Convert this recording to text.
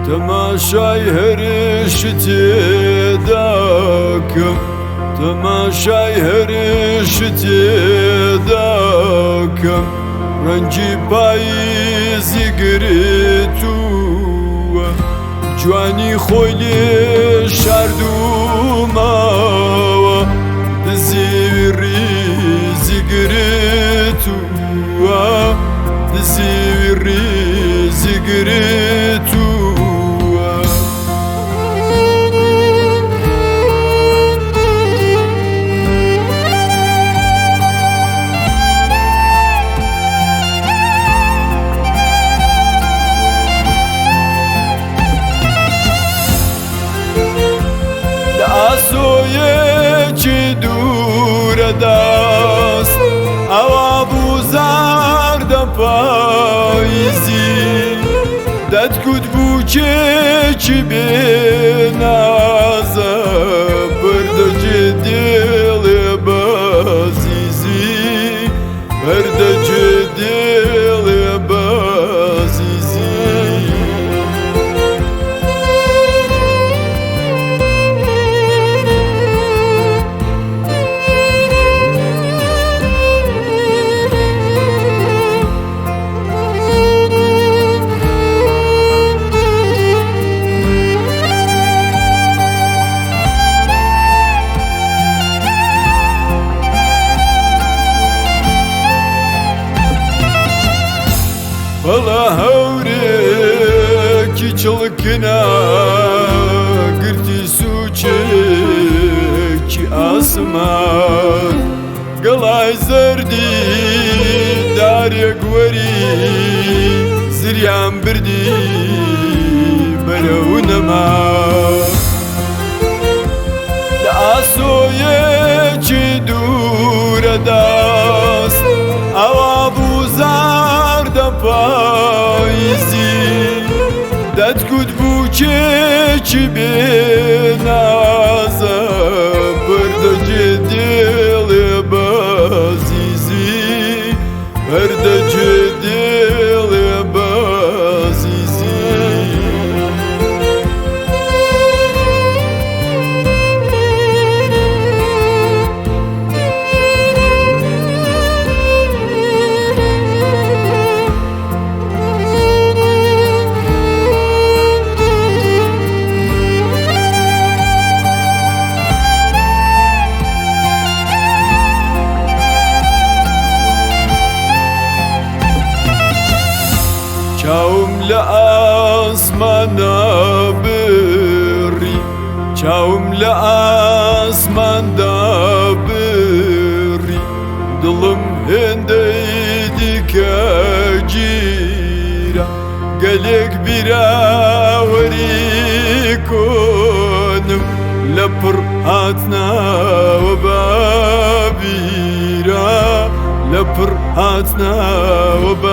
تەماشای هەرشتێ داکەم، تەماشای هەرشتێ داکەم، ڕەنگی پاییزی گرتووە، جوانی خۆی لێ شاردوومەوە، دزی ڕیزی گرتووە، دزی ڕیزی گرتووە. لە ئاسۆیەکی دوورە دەست ئەوا بوو زاردە پاییزی، دەتگوت بووکێکی بێنازە، بەردەجێ دێڵێ بەزیزی، بەردەجێ دێڵێ بەزیزی. بەڵا هەورێکی چڵکنە گرتی سوچێکی ئاسمان، گەڵای زەردی دارێک وەری زریان بردی بەرەو نەما. لە ئاسۆیەکی دوورە دەست ئەوا بوو زاردە پاییزی، دەتگوت بووکێکی بێنازە، بەردەجێ دێڵێ بەزیزی، بەردەجێ دێڵێ بەزیزی. چاوم لە ئاسمانە بڕی، چاوم لە ئاسماندا بڕی، دڵم هێندەی دیکە گیرە، گەلێک بیراوەری کۆنم لە پڕ هاتناوە بابیرە، لە پڕ هاتناوە.